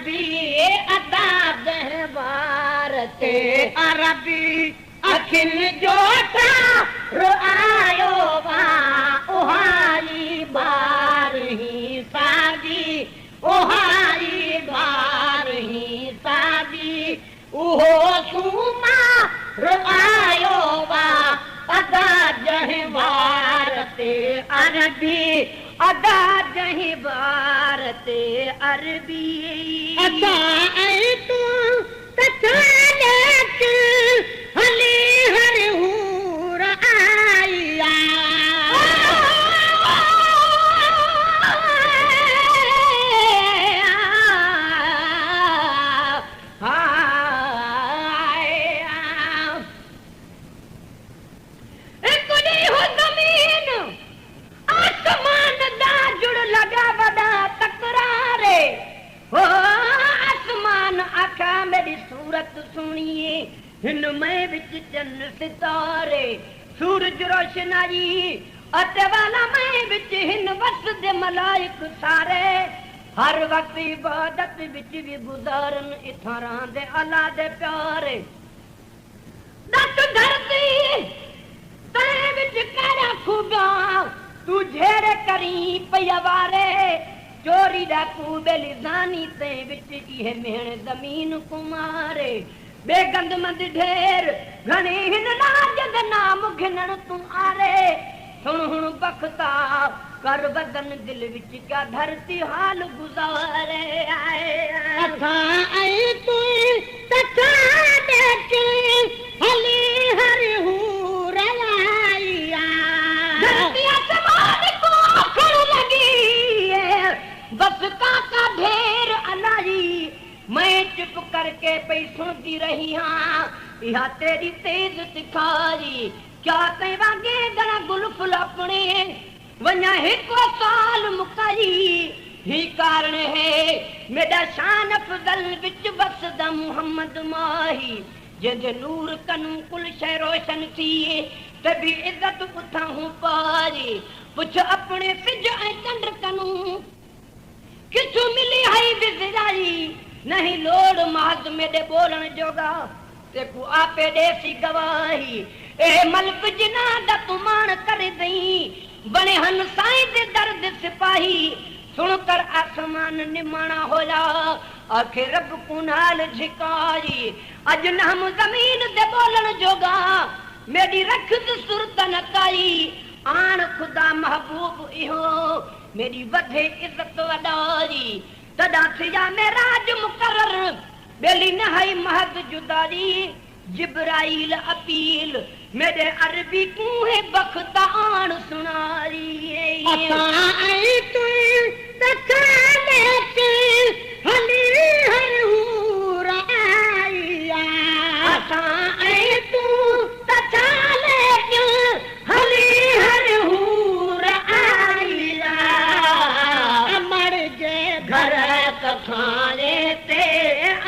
عربي ادا جنهن وار تي عربي اکين جو تارو آيو آ اها ئي ٻارهين ساڳي اها ئي ٻارهين ساڳي اهو سومار آيو آ ادا جنهن وار تي عربي ادا جنهن وار تي عربي. ادا ۽ تون ته ڇا ڏيک هلي هر حور آئي آ. هڪ ڏينهن زمين آسمان دا جڙ لڳا وڏا تڪرار هو آسمان آکيا ميڏي صورت سهڻي هن مئي وچ چن ستاري سورج روشنائي اتے والا مئي وچ هن وسدي ملائڪ ساري هر وقت عبادت وچ وی گذارن اتھاں رهندي الله دے پياري. ڏس ڌرتي تنهن وچ ڪهڙا خوبيان تون جهيڙي ڪرين پئي واري چوري ڏاڪو ٻيلي زاني تنهن وچ اهي ميڻ زمين ڪماري ٻي گند مند ڍير گهڻي هن راڄ the نام گهنڻ تون آري سڻ هڻ بختا ڪر وزن دل وچ ڪيا ڌرتي حال گذاري. اسان ۽ تون ته ڇا ڏيکي هلي هر حور آئي آ. ڌرتي آسمان ڪو آکڻ لڳي بس ڪاڪا ڍير الائي مين چپ ڪرڪي پئي سڻدي رهي هان اها تيڏي تيز تکاري ڪيا تنهن وانگي گهڻا گل ڦل اپڻي وڃان هڪ سال مڪائي هي ڪارڻ هي ميڏا شان افضل وچ وسدا محمد ماهي جنهن جي نور ڪنون ڪل شيء روشن ٿي ته به عزت اتاهون پاري پڇ اپڻي سج ۽ چنڊ ڪنون ڪٿ ملي هئي وزرائي نهين لوڙ محض ميڏي ٻولڻ جوڳا تيڪون آپي ڏيسي گواهي اي ملڪ جنان دا تون ماڻ ڪردئين بڻي هن سائين the درد سپاهي سڻ ڪر آسمان نماڻا هويا آکي رب ڪون نال جهڪائي اڄ نهم زمين the ٻولڻ جوڳا ميڏي رکد سرت نه ڪائي آڻ خدا محبوب اهو ميڏي وڌي عزت وڏائي تڏان ٿيا معراج مقرر ٻيلي نه هئي محض جدائي جبرائيل اپيل ميڏي عربي ڪون هي بخت آڻ سڻائي. اسان ۽ تون ته ڇا ڏيک هلي هر حور آئي آ. اسان ۽ تون ته ڇا ليک هلي هر حور آئي آ. امڙ جي گهر ڪکائي تي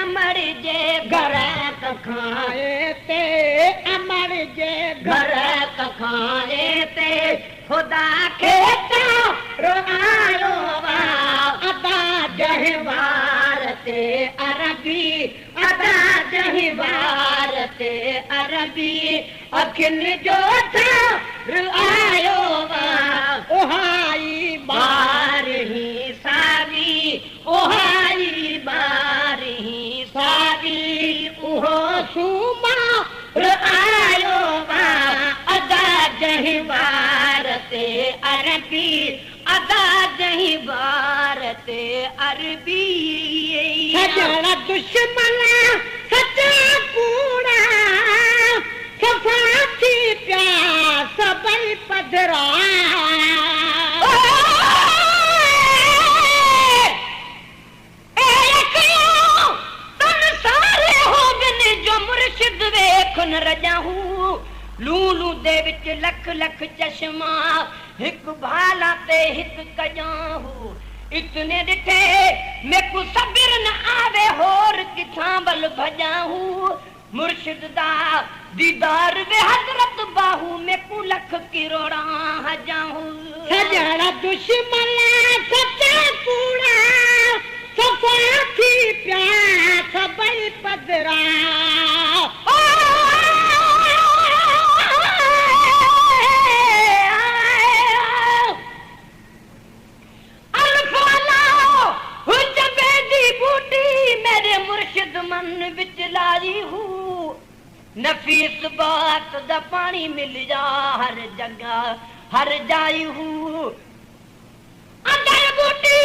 امڙ جي گهر ڪکائي تي امڙ جي گهر ڪکائي تي خدا کي تارو آيو آ ادا جنهن وار تي عربي ادا جنهن وار تي عربي اکين جو ٺار آيو آ اها ئي ٻارهين ساڳي اها ئي ٻارهين ساڳي اهو سومار آيو آ ادا جنهن وار تي عربي ادا جنهن وار تي عربي. سڄڻ دشمن سچا ڪوڙا صفا ٿي پيا سڀئي پڌرا. اي اکيون تن ساري هوون جو مرشد ويک نه رڄان هو لون لون the وچ لک لک چشما هڪ ڀالا تي هڪ ڪڄان هو اتني ڏٺي ميڪون صبر نه آوي هور ڪٿان ول ڀڄان هو مرشد دا ديدار وي حضرت باهو ميڪون لک ڪروڙان حجان هو. سڄڻ دشمن سچا ڪوڙا صفا ٿي پيا. پڌرا. الف الله چنبي دی ٻوٽي ميري مرشد من وچ لائی هو نفيس بات دا پاڻي مل جا هر جڳهه هر جائي هو اندر ٻوٽي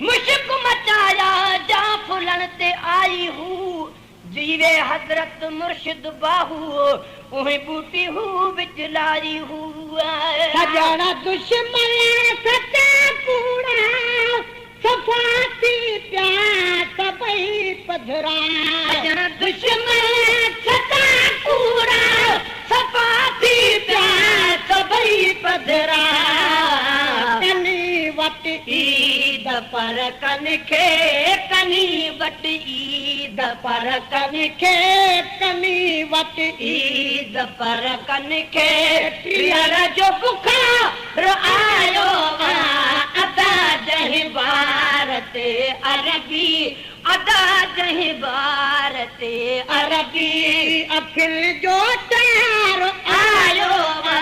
مشڪ مچايا جا ڦلڻ تي آئي هو جيوي حضرت مرشد باهو اهي ٻوٽي هو وچ لائی هو. سڄڻ دشمن سچا ڪوڙا صفا ٿي پيا سڀئي پڌرا. سڄڻ دشمن سچا ڪوڙا صفا ٿي پيا سڀئي پڌرا. ڪني وٽ عيد پر ڪن کي ڪني وٽ عيد پر ڪن کي ڪني وٽ عيد پر ڪن کي پيئر جو بخار آيو آ ادا جنهن بار تي عربي ادا جنهن بار تي عربي اکين جو تارو آيو آ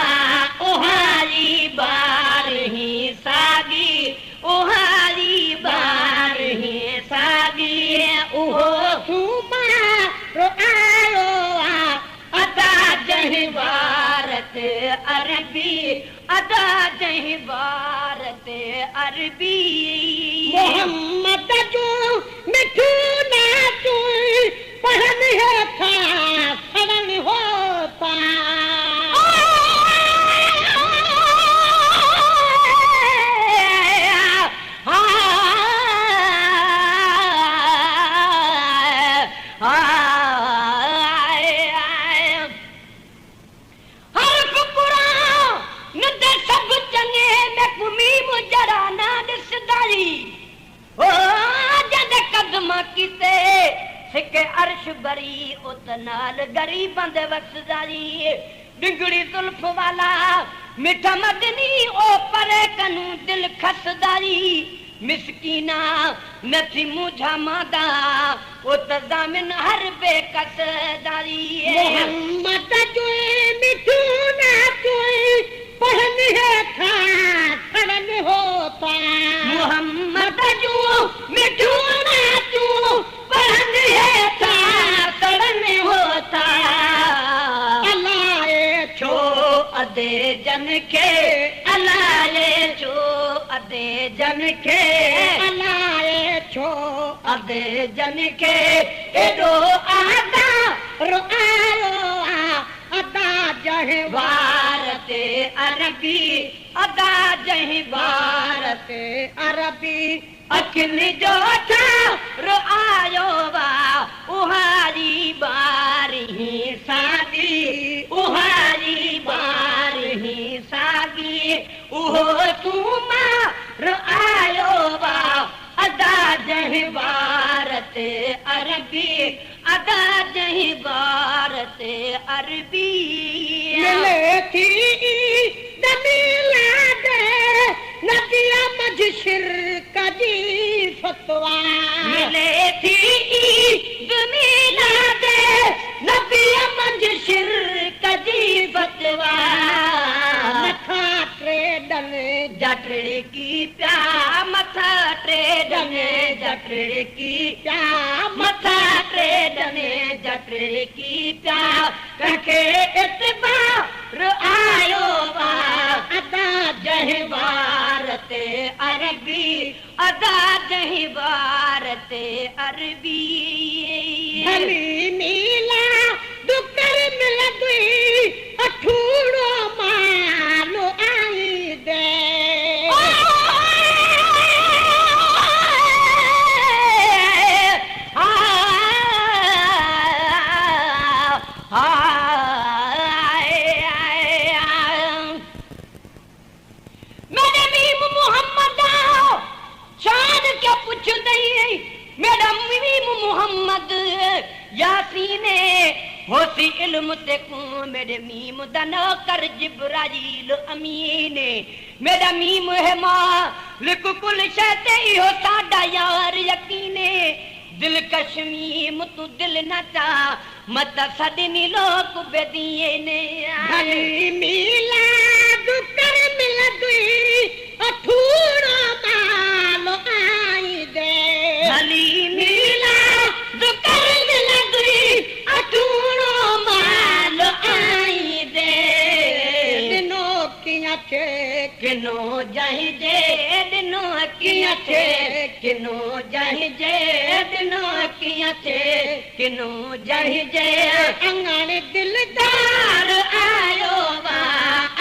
اهاري ٻارهين ساڳي اهاري ٻارهين ساڳي اهو سومارو آيو آ ادا جنهن بار تي عربي ادا جنهن بار تي عربي. محمد جو مٺو ناتون پڙهن هيٺان سڙن هوتا. حرف قرآن دے سڀ چڱي ميڪون ميم جرا نه ڏسدائي او جد قدم ڪيتي سڪ عرش بري ات نال غريبان دي وسدائي ڊنگڙي زلف والا مٺا مدني او پري ڪنون دل کسدائي مسڪينا نٿي منجها ماندا ات ضامن هر بيڪسدائي. محمد جو مٺو ناتون پڙهن هيٺان سڙن هوتا. محمد جو مٺو ناتون پڙهن هيٺان سڙن هوتا. الائي ڇو ادي جن کي الائي ڇو ادي جن کي الائي ڇو ادي جن کي ايڏو آزار آيو آ ادا جنهن بار تي عربي ادا جنهن بار تي عربي اکين جو ٺار آيو آ اهاري ٻارهين ساڳي اهاري ٻارهين ساڳي اهو سومار آيو آ ادا جنهن بار تي عربي ادا جنهن بار تي عربي. ملي ٿي عيد ميلاد نبيءَ منجهه شرڪ جي فتويٰ. ملي ٿي عيد ميلاد نبيءَ منجهه شرڪ جي فتويٰ. مٿا ٽي ڏن جا ٽڙڪي پيا مٿا ٽي ڏن جا ٽڙڪي پيا مٿا ٽي ڏن جا ٽڙڪي پيا ڪنهن کي اعتبار آيو آ ادا جنهن بار تي عربي ادا جنهن بار تي عربي. ڀلي ميلاد ڪر ملندئي اٺوڙو مال آئيندي. मेरे मीम मोहम्मद शान क्या पुछदई मेरा मीम मोहम्मद यासीन होसी इल्म ते को मेरे मीम दा नौकर जिब्राइल अमीन मेरा मीम है मालिक कुल शै ते इहो साडा यार यकीन दिलकश मीम तू दिल न चा मत सॾनी लोक बेदीन। भली मिलाद कर मिलदुई अठूड़ो माल आईंदे। भली मिलाद कर मिलदुई अठूड़ो माल आईंदे। ॾिनो कीअं थिए किनो जहिजे ॾिनो कीअं थिए किनो जहिजे ॾिनो कीअं थिए किनो जहिजे। अंगण दिलदार आयो वा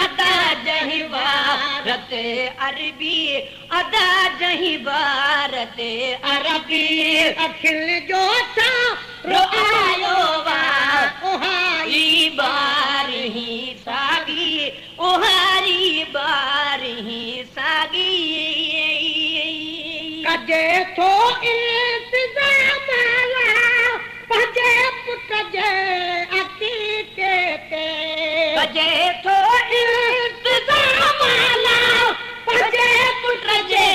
अदा जही भारत अरबी अदा जही भारत अरबी। अखिल जो रो आयो वा उहाई बारही सागी उहारी बारही सागी। कजे थो इंतज़ाम पंहिंजे पुट जे अक़ीक़े ते। कजे थो इंतज़ाम पंहिंजे पुट जे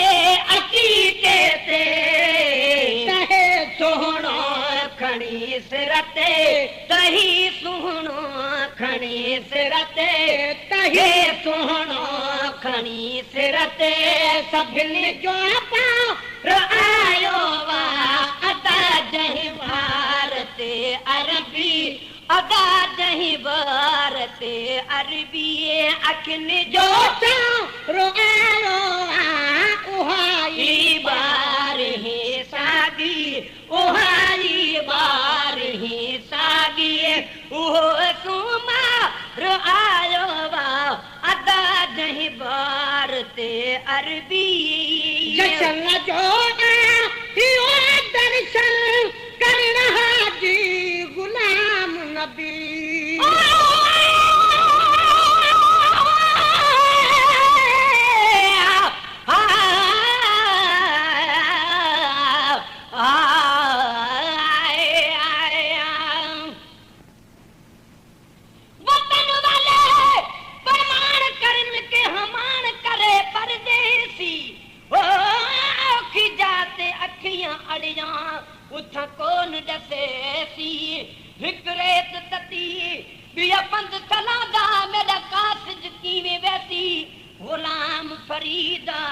अक़ीक़े ते। तहे सुहिणो खणी सिर ते तही सुहिणो खणी सिर ते तही सुहिणो खणी सिर ते। सभिनी जो पार आयो वा अदा जही भारत अरबी अदा जही भारत अरबी। अखियुनि जो रो आयो उहाई बारही सागी उहाई बारही सागी। उहो सुमार आयो वा अदा जही भारत अरबी। जशन जो आयो दर्शन करण हाजी गुलाम नबी। वतन वाले परमाण करन के हमाण करे परदेसी। ओ औखी जाते अखियां अड़ियां उथां कोन ॾसेसी। हिक रेत तती ॿिया पंध सलांदा मेरा कासिज कीवें वैसी। गुलाम फरीदा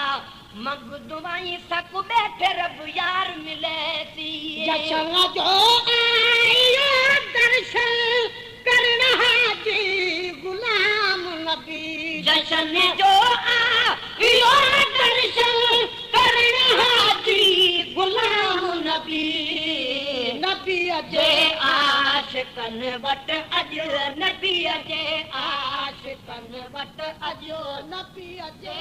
मंग दुआई सक बैठे रब यार मिले सी। जशन जो आयो दर्शन करण हाजी गुलाम नबी। जशन जो आयो दर्शन करण हाजी गुलाम नबी। नबी जे आशिकन वटि अॼु नबी जे आशिकन वटि अॼु नबी जे।